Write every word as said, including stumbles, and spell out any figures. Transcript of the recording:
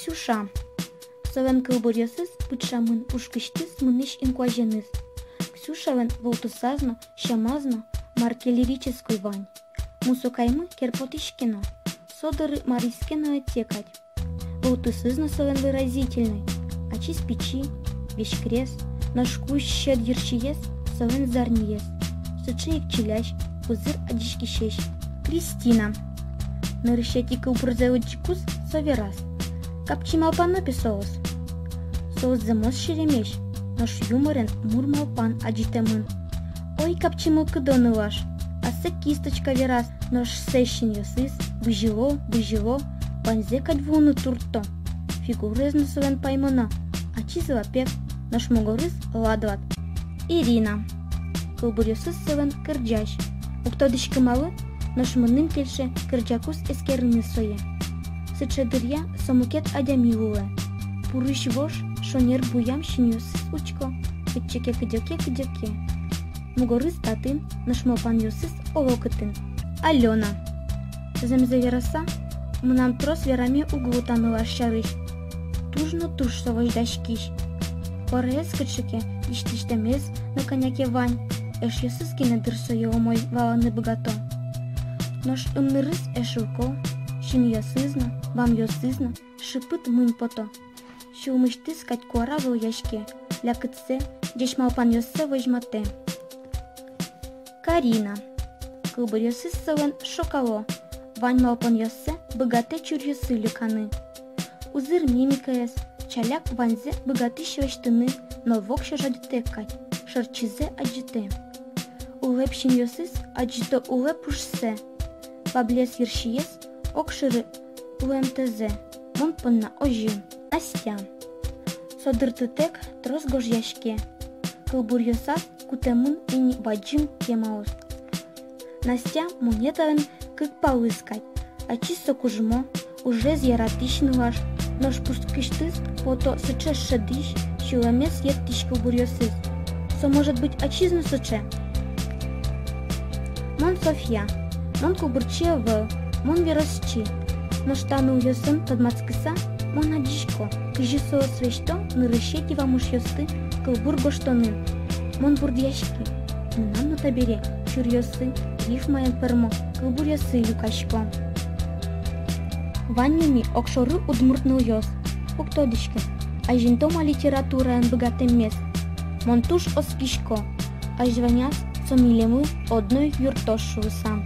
Ксюша. Солэн кылбуръёсыз пыӵамын пушкысьтыз мынӥсь инкуазеныз. Ксюшалэн вылтусаз но, сямаз но мар ке лирической вань. Мусо каймы кер потӥське но, со доры марыське но ӧте кадь. Вылтусыз но солэн выразительной. Ачиз пичи, веськрес, нош кузь сьӧд йырсиез солэн зарниез. Сыӵе ик чилясь, пызыр адӟиськисесь. Кристина. Нырысетӥ кылбурзэ лыдӟыкуз со вераз: капчи малпано пе соос. Соос зэмос серемесь, нош юморен мур малпан адӟытэмын. Ой, капчи мылкыдо нылаш, ассэ кисточка вераз, нош сыӵе синъёсыз бызьыло, бызьыло, ваньзэ кадь вуыны туртто. Фигураез но солэн паймоно, ачиз лапег, нош мугорыз лад-лад. Ирина. Кылбуръёсыз солэн кырӟась. Уг тодӥськы малы, нош мыным кельше кырӟакуз эскерыны сое. Сыӵе дыръя со мукет адями луэ. Пурысь вож шонер буям синъёсыз учко, кытчы ке кыдёке-кыдёке. Мугорыз татын, нош малпанъёсыз оло кытын. Алёна. Зэмзэ вераса, мынам трос вераме уг лу та нылаш сярысь. Туж но туж со возьдаськись. Куараез кыӵе ке дӥсьтӥсьтэмез но кӧня ке вань, эшъёсыз гинэ дыр сое умой валаны быгато. Нош ымнырыз эшшо ик, синъёсыз но, бамъёсыз но шыпыт мынь пото. Сюлмысьтыз кадь куара вӧлъяське, лякытсэ, ӟеч малпанъёссэ возьматэ. Карина. Кылбуръёсыз солэн шокало, вань малпанъёссэ быгатэ чуръёсы люканы. Узыр мимикаез, чаляк ваньзэ быгатӥсь лэсьтыны, но воксё жадьытэк кадь, шӧрчизэ адӟытэ. Улэп синъёсыз адӟыто улэп ужсэ. Баблес йырсиез огшоры улэмтэзэ, мон понна озьы. Настя. Со дыртытэк трос гожъяське. Кылбуръёсаз кутэмын ини бадӟым темаос. Настя монеталэн кык палыз кадь. Ачиз со кужмо, ужез яратӥсь нылаш, нош пушкысьтыз пото сыӵе шӧдӥсь, сюлэмез йӧтӥсь кылбуръёсыз. Со, может быть, ачиз но сыӵе? Мон Софья. Мон кылбурчи ӧвӧл, мон веросчи. Нош та нылъёсын тодматскыса, мон адӟисько, кызьы соос лэсьто нырысетӥ вамышъёсты кылбур гожтонын. Мон бурдъяськи. Мынам но табере чуръёсы рифмаен пӧрмо кылбуръёсы люкасько. Ваньмы ми огшоры удмурт нылъёс. Уг тодӥськы, азинтом-а литератураен быгатэммес. Мон туж оскисько, азьваняз со милемлы одно ик юрттоз шуыса.